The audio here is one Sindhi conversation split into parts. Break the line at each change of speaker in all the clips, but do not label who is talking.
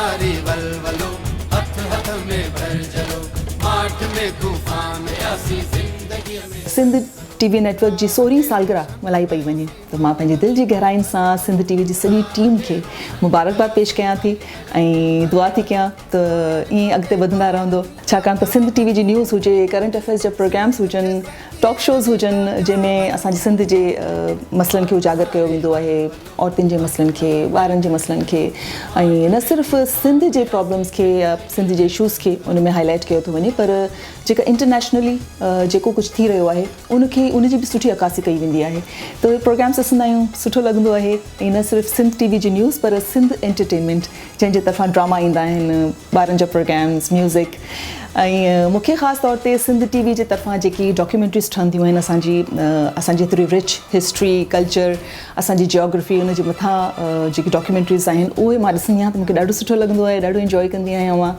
ساري ولولو، هٿ هٿ ۾ ڀرجهلو، ماٺ ۾ طوفان آياسين زندگيء ۾.
سنڌ ٽي وي نيٽ ورڪ جي سورهين سالگرهه ملهائي پئي وڃي ته مان پنهنجي دل جي گهراين سان سنڌ ٽي وي جي سڄي ٽيم کي مبارڪباد پيش ڪيان ٿي ۽ دعا ٿي ڪيان ته ائين ئي اڳتي وڌندا رهندو ڇاڪاڻ ته سنڌ ٽي وي جي نيوز هجي ڪرنٽ افيئرس جا پروگرامس هجن ٽاڪ شوز هجن جنهن ۾ اسان جي سنڌ جي مسئلن کي اجاگر ڪيو ويندو آهي عورتن جي مسئلن کي ٻارن جي مسئلن کي ۽ نه صرف سنڌ جي پرابلمس کي يا سنڌ جي اشوز کي ان ۾ هائي لائيٽ ڪيو ٿو وڃي پر جيڪا انٽرنيشنلي جيڪو ڪجهه ٿي رهيو آهي ان کي ان جي به سٺي عڪاسي ڪئي ويندي آهي ته اهي پروگرامس ڏسندا آهيون سٺو لڳندو آهي ۽ نه صرف سنڌ ٽي وي جي نيوز پر سنڌ انٽرٽينمينٽ جنهن جي طرفان ڊراما ايندا آهن ٻارن جا پروگرامس ميوزڪ ۽ مون کي خاص طور تي سنڌ ٽي وي جي طرفان جيڪي ڊاڪيومينٽريز ٺهنديون آهن اسان جي اسان جي ايتري رچ هسٽري ڪلچر اسان جي جيوگرافي ان جي مٿان جيڪي ڊاڪيومينٽريز آهن اهي مان ڏسندي آهيان ته مون کي ڏاڍو سٺو لڳندو آهي ڏاڍو انجوائي ڪندي آهيان مان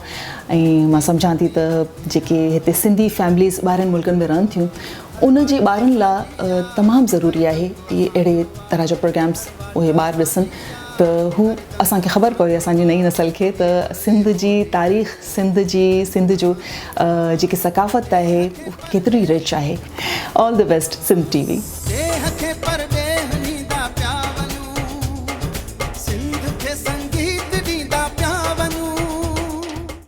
۽ مان سمجهان ٿي ته جيڪي هتي سنڌي فيمليز ٻاهرين ملڪن ۾ رهن ٿيون ان جي ٻارن لاء تمام ضروري آهي اهي اهڙي طرح جا پروگرامس اهي ٻار ڏسن ته هو اسان کي خبر پوي اسان جي نئين نسل کي ته سنڌ جي تاريخ سنڌ جي سنڌ جو جيڪي ثقافت آهي ڪيتري رچ آهي all the best Sindh T V.
ڏيهه کي پرڏيهه.